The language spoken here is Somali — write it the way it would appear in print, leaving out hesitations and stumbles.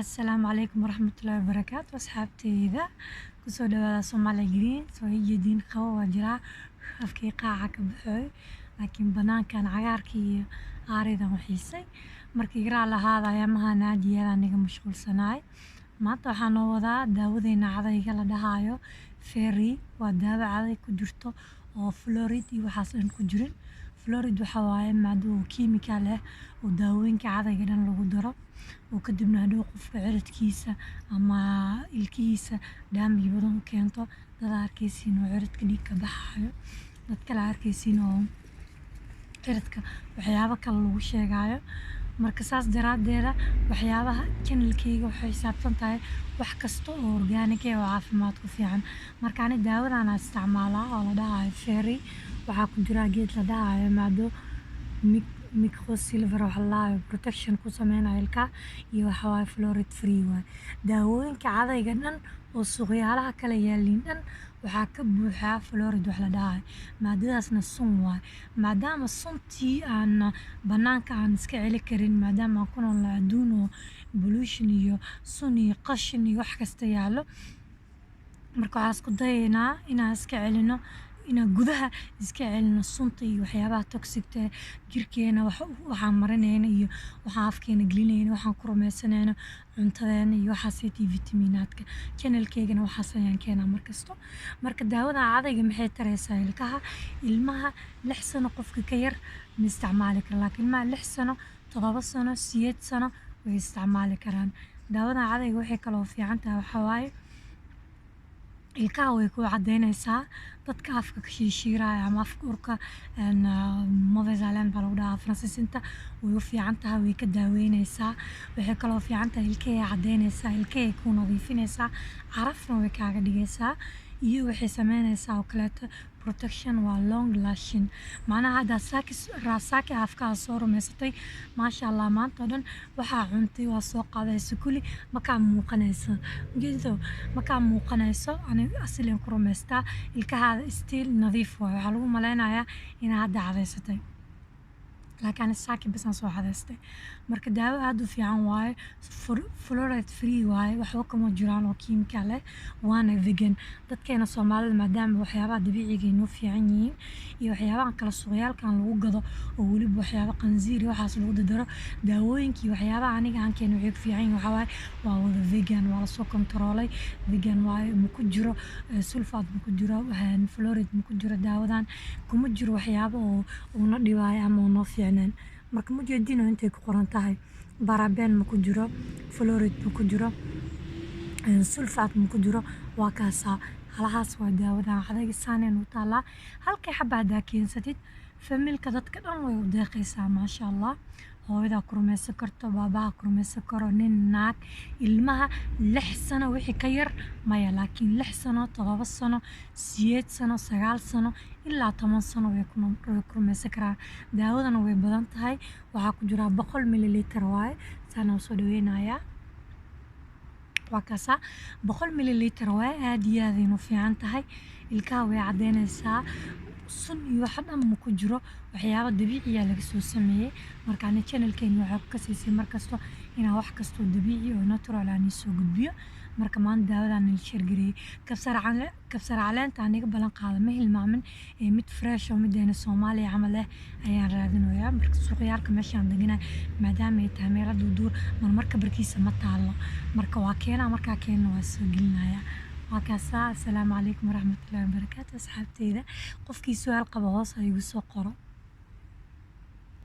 Assalaamu calaykum waraxmatullaahi wabarakaatu. Asxaabteyda, kusoo dhawaada Somali Green. Soo jeediin qabo waa jiraa, afkii qaaca ka baxooy, laakiin banaankan cagaarka iyo aaridan u xiisay. Markii igaraa lahaada ayaamahan aad iyo aad aniga mashquulsanaay. Maanta waxaa noo wadaa daawadeena cadayga la dhahaayo Fairy. Waa daawo caday ku jirto oo fluoride iyo waxaas dhan ku jirin. Fluoride waxa waaye maado oo kiimikaal ah oo daawooyinka cadayga dhan lagu daro, oo kadibna hadhow qofka ciridkiisa ama ilkihiisa damage badan u keento. Dad arkaysiin oo ciridka dhiig ka baxaayo, dad kale arkaysiin oo ciridka waxyaabo kale lagu sheegaayo. Marka saas daraadeeda waxyaabaha channelkayga waxay xisaabsan tahay wax kasta oo organic ah oo caafimaad ku fiican. Marka ani daawadan aan isticmaalaa oo la dhahayo Fairy, waxaa ku jira geed la dhahayo maado micro silver, waxa la dhahayo protection ku sameynayo ilkaha, iyo waxa waaye fluoride free waaye. Daawooyinka cadayga dhan oo suuqyaalaha kala yaaliin dhan waxaa ka buuxaa fluoride wax la dhahayo. Maadadaasna sun waaye. Maadaama suntii aan banaanka aan iska celi karin, maadaama aan ku noolnahay adduun oo pollution iyo sun iyo qashin iyo wax kasta yaallo, marka waxaan isku dayaynaa inaan iska celino, inaan gudaha iska celino sunta iyo waxyaabaha toxic-ta ah jirkeena. Waxaan marinayno iyo waxaan afkeena gelinayno, waxaan ku rumaysanayno cuntadeena iyo waxaas iyo vitaminaadka. Channelkeygana waxaas ayaan keenaa markasto. Marka daawadan cadayga maxay taraysaa ilkaha? Ilmaha 6 sano qofka ka yar ma isticmaali karo, laakiin ilmaha 6 sano, 7 sano, 8 sano way isticmaali karaan. Daawadan cadayga waxay kaloo fiican tahay waxaa waaye ilkaha way kuu cadeyneysaa. Dadka afka ka shiishiiraya ama afka urka, mauvaise haleine baa lagu dhahaa Faransiisinta, way u fiican tahay, way ka daaweyneysaa. Waxay kaloo fiican tahay ilkahay cadeyneysaa, ilkahay kuu nadiifineysaa, carafna way kaaga dhigeysaa. Iyo waxay sameyneysaa oo kaleeto protection, waa long lasting. Macnaha haddaa saaki raasaaki afkaha soo rumaysatay, maasha Allah, maanta oo dhan waxaa cuntay waa soo qaadaysa, kulli makaa muuqanayso, ujeedado makaa muuqanayso. Aniga asaliyan ku rumaystaa, ilkahaada still nadiif waayo, waxaa lagu maleynayaa inaa hadda cadaysatay, laakiin ani saaki bas aan soo cadaystay. Marka daawo aad u fiican waaye, fluoride free waaye, waxba kama jiraan oo kiimikaal ah, waana vegan. Dadkeena Soomaalida maadaama waxyaabaha dabiiciga ay noo fiican yihiin iyo waxyaabahan kale suuqyaalkan lagu gado oo weliba waxyaabo qansiir iyo waxaas lagu dardaro, daawooyinka iyo waxyaabaha aniga aan keeno waxay ku fiican yihiin waxaa waaye waa wada vegan, waa lasoo kontaroolay, vegan waaye. Ma ku jiro sulfate, ma ku jiro fluoride, ma ku jiro daawadan, kuma jiro waxyaabo oo uuna dhibaayo ama uu noo fiicneen. Marka ma jeedino intay ku qoran tahay paraben ma ku jiro, fluoride ma ku jiro, sulfate ma ku jiro. Waa kaasaa halahaas. Waa daawadan cadayga saaneen u taalaa. Halkii xaba haddaa keensatid, family-ka dadka dhan way u deeqaysaa, maasha Allah. Hooyadaa ku rumaysan karto, baabaha ku rumaysan karo, nin, naag. Ilmaha 6 sano wixii ka yar maya, laakiin 6 sano, 7 sano, 8 sano, 9 sano ilaa 10 sano way ku rumaysan karaan. Daawadana way badan tahay, waxaa ku jira 100 milliliter waaye. Saana usoo dhaweynayaa, waa kaasaa, 100 milliliter waaye. Aad iyo aad ayna u fiican tahay, ilkaha way cadeyneysaa, sun iyo waxa dhan ma ku jiro, waxyaabo dabiiciya laga soo sameeyey. Marka ani channelkeeni waxaa ku kasaysay markasto inaan wax kastoo dabiici oo natural aan soo gudbiyo. Marka maanta daawadan la share gareeyay, kabsar caleenta aan iga ballan qaada, ma hilmaamin. Ee mid fresh oo mideena Soomaaliya camal eh ayaan raadinayaa. Marka suuqyaalka meeshaan deganahay, maadaama ay tahay meel duur, marmarka barkiisa ma taalo. Marka waa keenaa, markaa keena waa soo gelinayaa. Waa kaasaa. Assalaamu calaykum waraxmatullaahi wabarakaatu. Asxaabteyda, qofkii su-aal qaba hoos ha igu soo qoro.